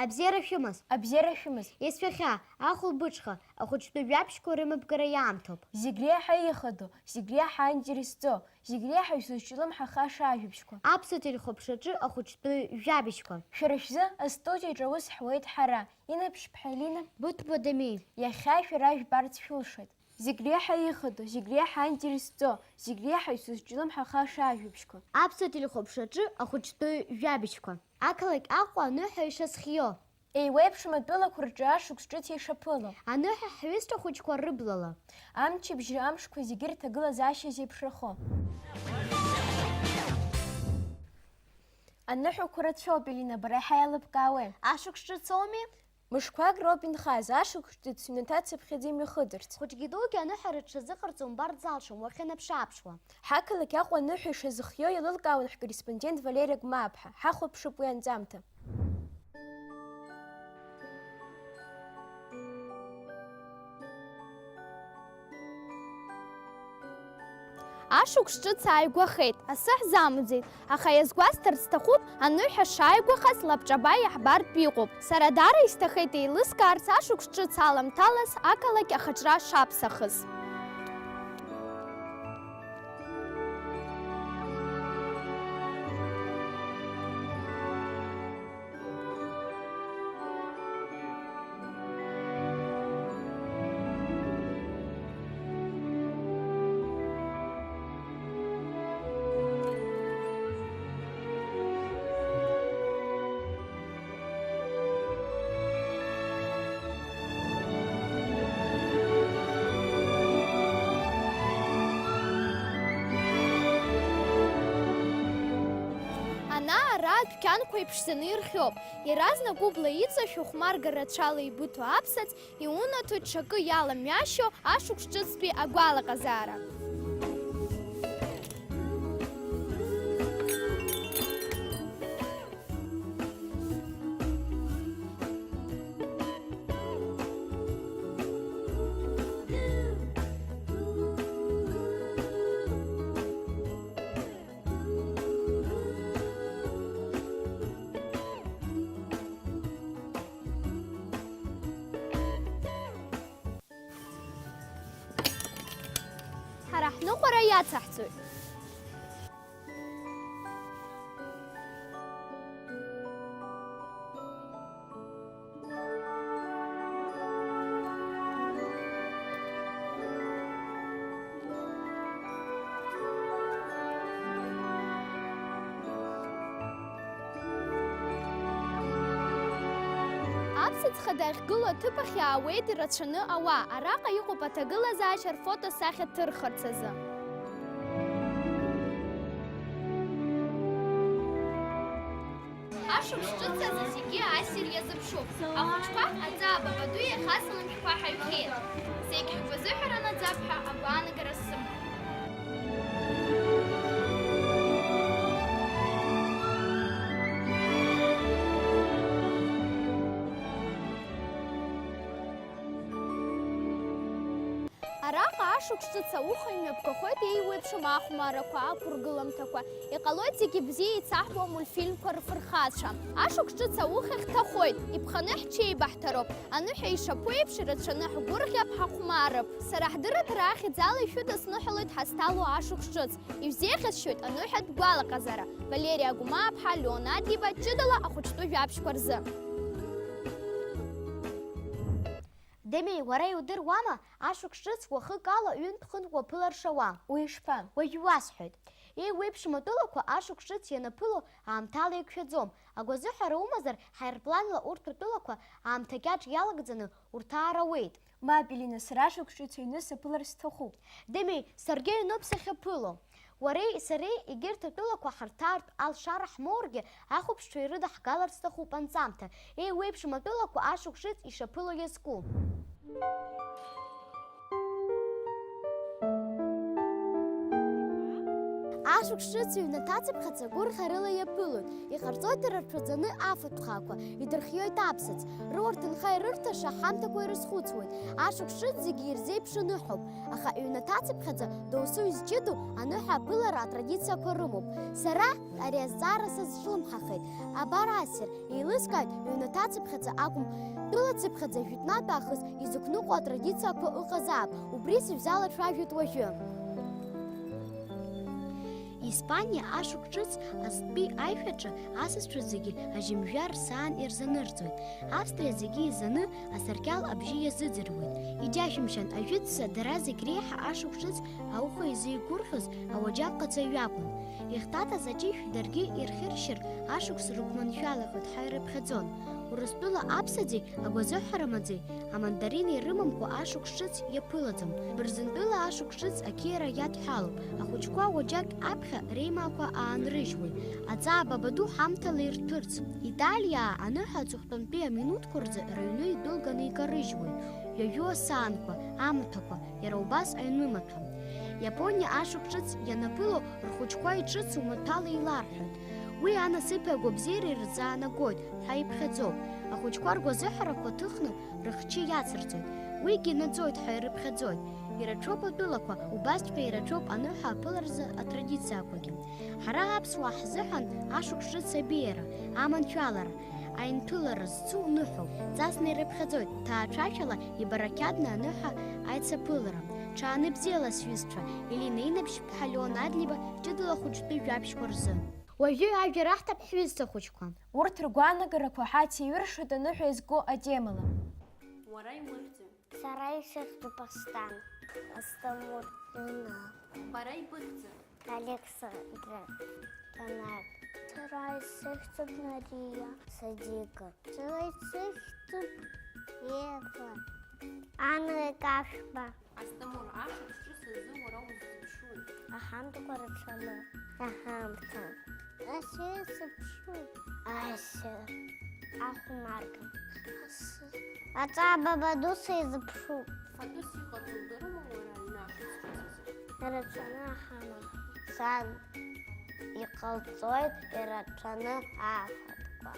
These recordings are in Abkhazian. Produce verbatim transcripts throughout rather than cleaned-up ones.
Абзиара шәымаз! Абзиара шәымаз! Есҩахьа, ахәылбыҽха, ахәыҷтәы жәабжьқәа рымабгара иаамҭоуп. Зегь реиҳа ихадоу, зегь реиҳа аинтересӡоу, зегь реиҳа ишәызҿлымҳахаша ажәабжьқәа. Аԥсуа телехәаԥшраҿы ахәыҷтәы жәабжьқәа. Шәара шәзы астудиаҿы аус ҳуеит ҳара, Инна Ԥшьԥҳа Елина. Быҭәба Дамеи. Иахьа шәара жәбарц шәылшоит. Зегь реиҳа ихадоу, зегь реиҳа аинтересӡоу, зегь реиҳа ишәызҿлымҳахаша ажәабжьқәа. Аԥсуа телехәаԥшраҿы ахәыҷтәы жәабжьқәа. Ақалақь Аҟәа аныҳәа ишазхиоу. Еиуеиԥшым атәылақәа рҿы ашықәс ҿыц ишаԥыло. Аныҳәа ҳҩызцәа хәыҷқәа рыблала. Амчыбжьы амшқәа зегьы рҭагылазаашьа зеиԥшрахо. Аныҳәақәа рацәоуп, Елина, бара иаҳа иалыбкаауеи? Ашықәс ҿыц ауми? Мышқәак роуп инхаз, ашықәс ҿыц ҩнаҭа цыԥхьаӡа имҩахыҵырц. Хәыҷгьы дугьы аныҳәара рҽазыҟарҵо умбар залшом уахьынаԥш-ааԥшуа. Ҳақалақь Аҟәа аныҳәа ишазыхиоу еилылкаауан ҳкорреспондент Валери Агәмааԥҳа. Ҳахәаԥшып уи анҵамҭа. Ашықәс ҿыц ааигәахеит, асы ҳзамуӡеит, аха иазгәасҭарц сҭахуп, аныҳәа шааигәахаз лабҿаба иаҳбартә иҟоуп. Сара даара исҭахеит еилыскаарц ашықәс ҿыц аламҭалаз ақалақь ахаҿра шаԥсахыз. Ана-ара адәқьанқәа иԥшӡаны ирхиоуп, иаразнак убла иҵашәо хәмарга рацәала ибыҭо аԥсаҵ, иунаҭоит ҽакы иаламҩашьо ашықәс ҿыцтәи агәалаҟазаара. Ҳара ҳныҟәара иацаҳҵоит. Аԥсаҵ хада ахьгылоу аҭыԥ ахь иаауеит ирацәаны ауаа, араҟа иҟоуп аҭагылазаашьа рфотосахьа ҭырхырц азы. Ашықәс ҿыц азы зегьы ассир иазыԥшуп. Ахәыҷқәа аҵаа баба ду иахьасалам шәҟәқәа ҳаҩхьеит. Зегь ҳгәазыҳәара наӡап ҳәа агәаанагара сымоуп. Араҟа ашықәс ҿыц ауха имҩаԥгахоит еиуеиԥшым ахәмаррақәа, ақәыргыламҭақәа. Иҟалоит зегьы бзиа еицаҳбо амультфильмқәа рфырхацәа. Ашықәс ҿыц ауха ихҭахоит, иԥханы ҳҽеибаҳҭароуп. Аныҳәа ишаԥу еиԥш, ирацәаны ҳгәырӷьап, ҳахәмарып. Сара ҳдырраҭара ахьӡала ишәыдысныҳәалоит ҳазҭало ашықәс ҿыц. Ишәзеиӷьасшьоит аныҳәатә гәалаҟазаара. Валери Агәмааԥҳа, Леон Адиба, ҷыдала ахәыҷтәы жәабжьқәа рзы. Демеи, уара иудыруама, ашықәс ҿыц уахык ала ҩынтә-хынтә уаԥылар шауа? Уи ишԥа? Уажә иуасҳәоит. Еиуеиԥшым атәылақәа ашықәс ҿыц ианаԥыло аамҭала еиқәшәаӡом. Агәазыҳәара умазар, ҳаирпланла урҭ атәылақәа аамҭа кьаҿ иалагӡаны урҭаар ауеит. Мап, Елина, сара ашықәс ҿыц аҩны саԥылар сҭахуп. Демеи, саргьы аҩноуп сахьаԥыло. Уареи сареи егьырҭ атәылақәа ҳарҭаартә алшара ҳмоургьы, ахәаԥшцәа ирыдаҳгаларц сҭахуп анҵамҭа. Еиуеиԥшым атәылақәа ашықәс ҿыц ишаԥыло иазку. Ашықәс ҿыц ҩнаҭацыԥхьаӡа гәырӷьарыла иаԥылоит, иҟарҵоит ирацәаӡаны афатә хаақәа, идырхиоит аԥсаӡ, рыуа рҭынха ирырҭаша ҳамҭақәа ирызхәыцуеит. Ашықәс ҿыц зегьы ирзеиԥшу ныҳәоуп, аха ҩнаҭацыԥхьаӡа доусы изҷыду аныҳәа аԥылара атрадициақәа рымоуп. Сара ари азҵаара сазҿлымҳахеит. Абар ассир, еилыскааит, ҩнаҭацыԥхьаӡа акәым, тәылацыԥхьаӡа жәытәнатә аахыс изықәныҟәо атрадициақәа ыҟазаап, убри сыбжьалацәажәоит уажәы. Испаниа ашықәс ҿыц азтәи аишәаҿы асасцәа зегьы ажьымжәа рсаан ирзанырҵоит. Австриа зегьы изаны асаркьал абжьы иазыӡырҩуеит. Иџьашьымшьан, ажәытәӡа дара зегь реиҳа ашықәс ҿыц ауха изеигәырӷьоз ауаџьаҟ ҟаҵаҩ акәын. Ихҭаҭаз аҷышә даргьы ирхьыршьыр, ашықәс рықәманшәалахоит ҳәа ирыԥхьаӡон. Урыстәыла аԥсаӡеи агәазыҳәара маӡеи амандарин ирымамкәа ашықәс ҿыц иаԥылаӡом. Бырзентәыла ашықәс ҿыц ақьиара иадҳәалоуп. Ахәыҷқәа уаџьаҟ аԥхьа реимаақәа аанрыжьуеит, аҵаа бабаду ҳамҭала ирҭәырц. Италиаа аныҳәа аҵыхәтәантәи аминуҭқәа рзы рыҩны идәылганы икарыжьуеит, ҩажәо асаанқәа, амаҭәақәа, иара убас аҩны маҭәа. Иапониа ашықәс ҿыц ианаԥыло, рхәыҷқәа иҿыцу маҭәала иларҳәоит. Уи анасыԥи агәабзиареи рзаанагоит ҳәа иԥхьаӡоуп. Ахәыҷқәа ргәазыҳәарақәа ҭыхны рыхчы иацырҵоит. Уигьы наӡоит ҳәа ирыԥхьаӡоит. Ирацәоуп атәылақәа, убасҵәҟьа ирацәоуп аныҳәа аԥыларазы атрадициақәагьы. Ҳара аԥсуаа ҳзыҳәан ашықәс ҿыц абеиара, аманшәалара, аинҭәылара зцу ныҳәоуп. Ҵасны ирыԥхьаӡоит, ҭаацәашәала ибарақьаҭны аныҳәа аицаԥылара. Ҽааны бзиала, сҩызцәа, Елена Инаԥшь-ԥҳа, Леон Адлеиба, ҷыдала ахәыҷтәы жәабжьқәа рзы. Уажәы ажәа раҳҭап, ҳҩызцәа хәыҷқәа. Урҭ ргәаанагарақәа ҳацеиҩыршоит аныҳәа иазку атемала. Уара иухьӡу? Сара исыхьӡуп Асҭан. Асҭамыр Лина. Бара ибыхьӡу? Александра. Банаҟ. Сара исыхьӡуп Мариа. Садика. Сара исыхьӡуп Ева. Анра Кашәба. Асҭамыр, ашықәс ҿыц азы уара уззыԥшуи? Аҳамҭақәа рацәаны. Аҳамҭа. Ассир сыԥшуп. Ассир. Ахәмарга. Аҵаа бабаду сизыԥшуп. Фатәыс иҟаҵо удыруама уара аҩны ашықәс ҿыц азы? Ирацәаны аҳамҭақәа. Сан, иҟалҵоит ирацәаны афатәқәа.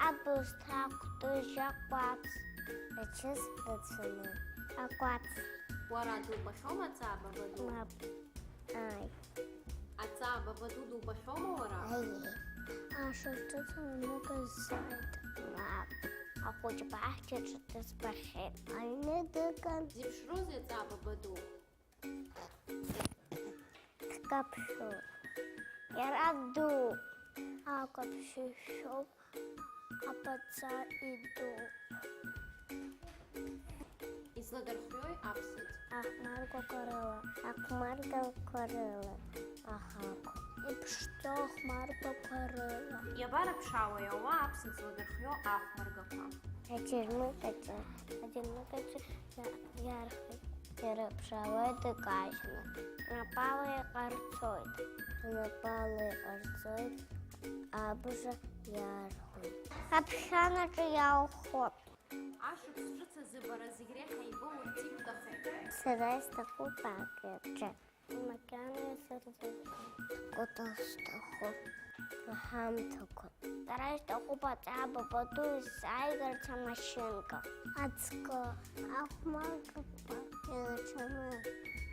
Абысҭа, акәтыжь, акәац. Ачыс рацәаны. Акәац. Уара дубахьоума аҵаа бабаду? Мап. Ааи. Аҵаа бабаду дубахьоума уара? Аиеи. Ашықәс ҿыц аҩныҟа сцааит. Мап. Ахәыҷ баҳчаҿы дызбахьеит. Аҩны дыҟан. Зеиԥшроузеи аҵаа бабаду? Дкаԥшьо. Иара дууп. Акаԥшьышәоуп. Аԥаҵа идууп. Изладырхиои аԥсаӡ? Ахәмаргақәа рыла. Ахәмаргақәа рыла. Аҳақә. Иԥшӡоу ахәмаргақәа рыла. Иабараԥшаауеи ауаа аԥсаӡ зладырхио ахәмаргақәа? Аџьармыкаҿы. Аџьармыкаҿы иа-, иархәеит. Ирыԥшаауеит икажьны. Напала иҟарҵоит. Напала иҟарҵоит, абжа иархәоит. Аԥхьанаҿы иалхуп. Ашықәс ҿыц азы бара зегь реиҳа ибоурц ибҭахи? Сара исҭахуп акаҿы. Макьана исырзыҳәом. Кәтол сҭахуп, аҳамҭақәа. Сара исҭахуп аҵаа бабаду исзааигарц амашьынка. Аҵкы, ахәмаргақәа ирацәаны.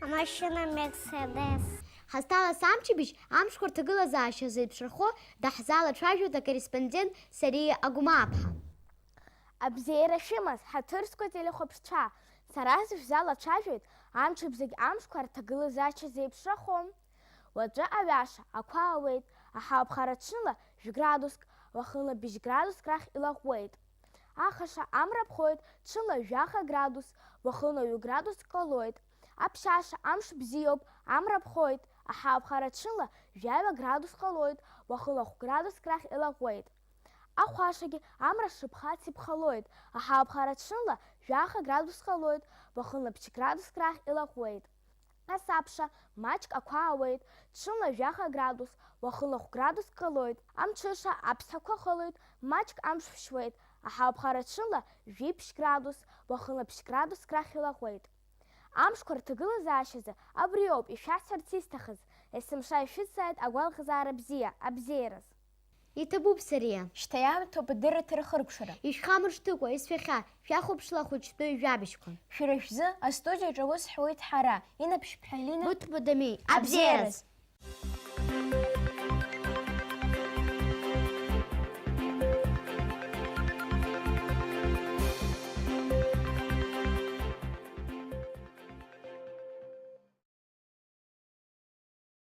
Амашьына Мерседес. Ҳазҭалаз амчыбжь амшқәа рҭагылазаашьа зеиԥшрахо даҳзалацәажәоит акорреспондент Сариа Агәмааԥҳа. Абзиара шәымаз, ҳаҭырқәа телехәаԥшцәа, сара сышәзалацәажәоит амчыбжьык амшқәа рҭагылазаашьа зеиԥшрахо. Уаҵәы аҩаша ақәа ауеит, аҳауа ԥхара ҽынла жәградуск, уахынла быжь градуск рахь илаӷәӷәеит. Ахаша амра ԥхоит, ҽынла жәаха градус, уахынла ҩы градуск ҟалоит. Аԥшьаша амш бзиоуп, амра ԥхоит, аҳауа ԥхара ҽынла жәаҩа градус ҟалоит, уахынла хә градуск рахь илаӷәӷәеит. Ахәашагьы амра шыԥхац иԥхалоит, аҳауа ԥхара ҽынла жәаха градус ҟалоит, уахынла ԥшь градуск рахь илаӷәӷәеит. Асабша маҷк ақәа ауеит, ҽынла жәаха градус, уахынла хә градуск ҟалоит. Амҽыша аԥсҭақәа хылоит, маҷк амш ԥшьуеит, аҳауа ԥхара ҽынла жәиԥшь градус, уахынла ԥшь градуск рахь илаӷәӷәеит. Амшқәа рҭагылазаашьазы абриоуп ишәасҳәарц исҭахыз, Есымша ишәыцааит агәалаҟазаара бзиа, абзиараз. Иҭабуп, Сариа. Шьҭа иаамҭоуп адырраҭара хыркәшара. Ишәхамыршҭыкәа, исҳәахьа, шәахәаԥшла ахәыҷтәы жәабжьқәа. Шәара шәзы астудиаҿы аус ҳуеит ҳара, Инаԥшьԥҳа Лина. Гәыҭба Дамеи. Абзиараз.